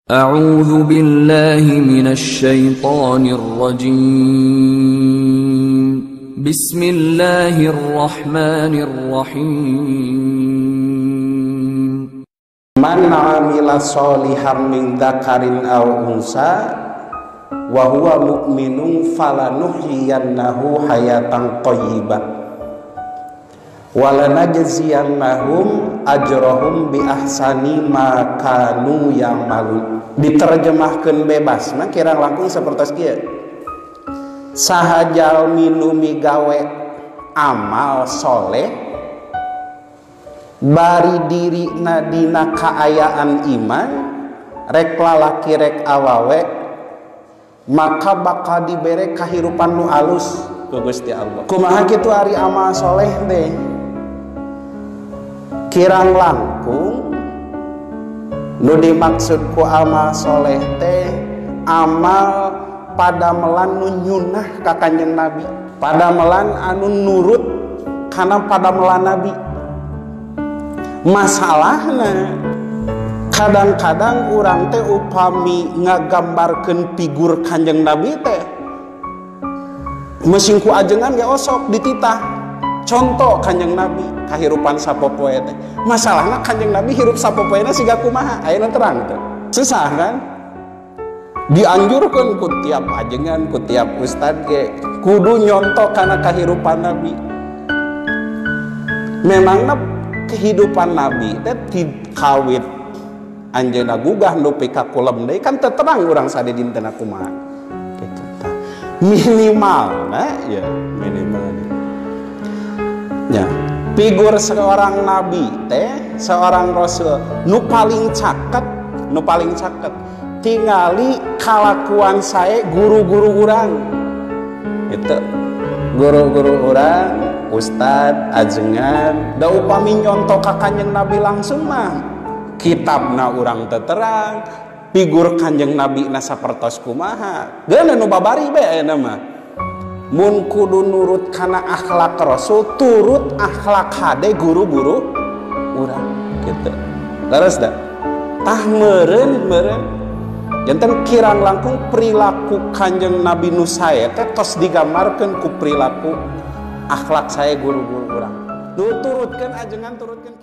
أعوذ بالله من الشيطان الرجيم. بسم الله الرحمن الرحيم. من عمل صالحا من ذكر أو أنثى وهو مؤمن فلنحيينه حياة طيبة walanajziyannahum ajrahum bi ahsani ma kanu ya'malun. Diterjemahkeun bebas mah kirang langkung sapertos kieu. Saha jalmi nu migawe amal soleh bari dirina dina kaayaan iman, rek lalaki rek awawe, maka bakal dibere kahirupan nu alus ku Gusti Allah. Kumaha kitu ari amal soleh teh? Kirang langkung nu dimaksud ku amal soleh teh amal padamelan nu nyunah ka Kanjeng Nabi, padamelan anu nurut kana padamelan Nabi. Masalahna kadang-kadang urang teh upami ngagambarkeun figur Kanjeng Nabi teh mesing ku ajengan ge osok dititah. Contoh Kanjeng Nabi kahirupan sapopoe teh. Masalahna Kanjeng Nabi hirup sapopoena siga kumaha? Ayeuna terang teh. Susah kan? Dianjurkeun ku tiap ajengan, ku tiap ustad ge kudu nyontoh kana kahirupan Nabi. Memangna kehidupan Nabi teh ti kawit anjeunna gugah nepi ka kulem deui kan teu terang urang sadidintena kumaha. Kitu tah. Minimal na ya, minimal. Ya, figur seorang nabi teh, seorang rasul nu paling caket, nu paling caket tingali kalakuan saya guru-guru urang. Itu guru-guru urang, ustad, ajengan, da upami nyontoh ka Kanjeng Nabi langsung mah kitabna urang teu terang, figur Kanjeng Nabi na sapertos kumaha. Geuna nu babari bae ayeuna mah. Mun kudu nurut kana akhlak rasul, turut akhlak hade guru-guru urang gitu. Terus dah tah meureun meureun janten kirang langkung perilaku Kanjeng Nabi nu sae teh tos digambarkeun ku perilaku akhlak sae guru-guru urang. Nu turutkeun ajengan, turutkeun.